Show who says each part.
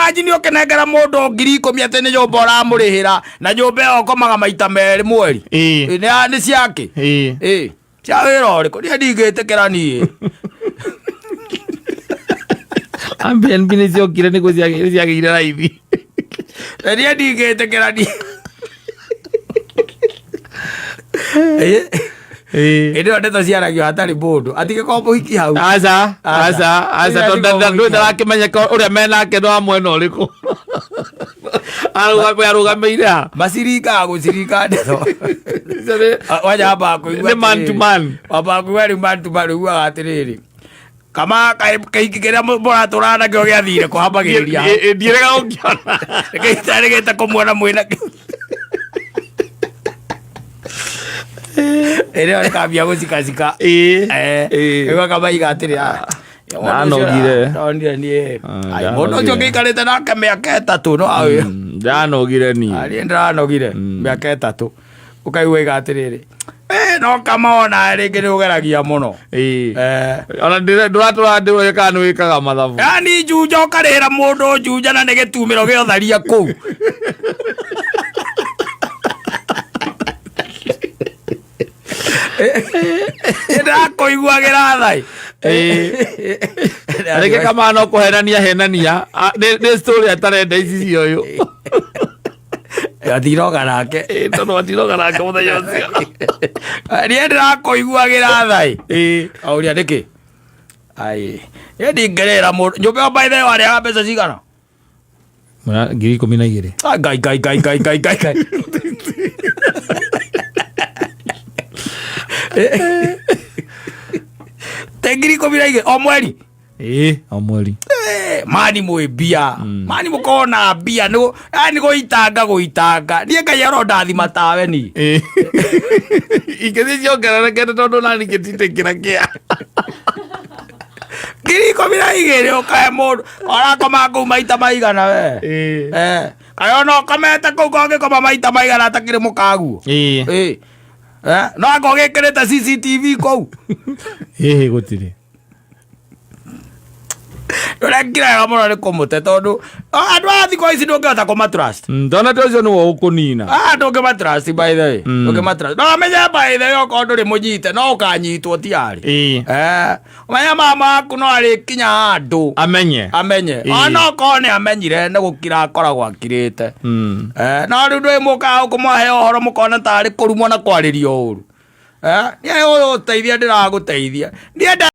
Speaker 1: Imagine ũkĩnengera mũndũ 10,000 atĩ nĩ nyũmba ũramũrĩhĩra, na nyũmba ĩyo ũkomaga maita merĩ mweri. Nĩ ciake. Ĩ cia wĩra ũrĩkũ? Niĩ ndingĩtĩkĩra niĩ.
Speaker 2: Airbnb nĩ ciokire nĩguo ciagĩire raithi.
Speaker 1: Na niĩ ndingĩtĩkĩra niĩ. Ĩ, hĩndĩ ĩyo ndeto ciaragio hatarĩ mũndũ atigĩkorwo mũhiki hau.
Speaker 2: Aca.
Speaker 1: Aca.
Speaker 2: Aca, aca, tondũ ndũ ndarakĩmenyeka ũrĩa menake nĩ wa mwena ũrĩkũ, arũgamĩire ha.
Speaker 1: Maciringaga gũciringa ndeto. Wanyambaga kũigua
Speaker 2: Nĩ man to
Speaker 1: atĩrĩrĩ.
Speaker 2: man.
Speaker 1: Wambaga kũigua rĩu man to man, ũiguaga atĩrĩrĩ, kama kĩhiki kĩrĩa mũratũraga nakĩo gĩathire kũhambagĩrĩria hau.
Speaker 2: Ndiĩrega gũkĩona.
Speaker 1: Gĩtarĩgĩte kũmuona mwĩna ĩrĩa rĩkambia gũcikacika. Rĩu akamaiga atĩrĩ, "Ah, mũndũ ũcio
Speaker 2: Ndanogire.
Speaker 1: ndonire niĩ.
Speaker 2: Ah,
Speaker 1: Ai, mũndũ ũcio
Speaker 2: ndanogire.
Speaker 1: ngĩikarĩte nake mĩaka 3 no
Speaker 2: Ndanogire niĩ.
Speaker 1: Niĩ ndĩranogire mĩaka 3." Ũkaigua iga atĩrĩrĩ, "Eh, no kama ona rĩngĩ nĩ ũgeragia mũno."
Speaker 2: Ona ndũratũra ndĩũĩ kana nĩ wĩkaga mathabu.
Speaker 1: Yani njunja ũkarĩhĩra mũndũ njunja na nĩ gĩtumĩro gĩotharia kũu. Ndĩrakũiguagĩra thai.
Speaker 2: Rĩngĩ kama no kũhenania henania. Ah, nĩ story atarenda ici cioyũ.
Speaker 1: Atiroga nake.
Speaker 2: Tondũ atiroga nake mũthenya ũcio.
Speaker 1: Niĩ ndĩrakũiguagĩra thai. Auria nĩkĩ? Ai, niĩ ndingĩrĩra mũndũ nyũmba ĩyo. By the way, warĩhaga mbeca cigana?
Speaker 2: 12,000.
Speaker 1: Ah, ngai ngai ngai ngai ngai ngai ngai. Te 12,000 o mweri?
Speaker 2: Ĩĩ, o mweri.
Speaker 1: Eh, mani mwĩ mbia, mani mũkorwo na mbia nĩ yani gũitanga gũitanga. Niĩ Ngai arondathima tawe ni.
Speaker 2: Ingĩthiĩ ciongererekete tondũ nani ngĩtindĩkĩra kĩa.
Speaker 1: 12,000 ũkahe mũndũ ũrakoma kũu maita maigana we? Eh, kaĩ ona ũkomete kũu kongĩkoma maita maigana atakĩrĩ mũkaguo? Ĩ. Eh, no anga ũgĩkĩrĩte CCTV kũu?
Speaker 2: Ĩhĩ, gũtirĩ.
Speaker 1: Ũrekira wega mũno nĩ kũmũte tondũ andũ aya thikũ ici ndũngĩhota kũmatrust.
Speaker 2: Ndona ta ũcio nĩwe ũkũnina.
Speaker 1: Ah, ndũngĩmatrust by the way. Ndũngĩmatrust. No amenye by the way okorwo ndũrĩ mũnyite no ũkanyitwo tiarĩ. Eh, ũmenye mama waku no arĩkinya handũ
Speaker 2: amenye.
Speaker 1: Amenye. Ona okorwo nĩ amenyire nĩ gũkira akoragwo akirĩte. Eh, no rĩu ndũĩ mũkaga kũmwahe ũhoro mũkona tarĩ kũrumwo na kwarĩrio ũru. Eh, niĩ ũyũ ũteithia ndĩragũteithia niĩ.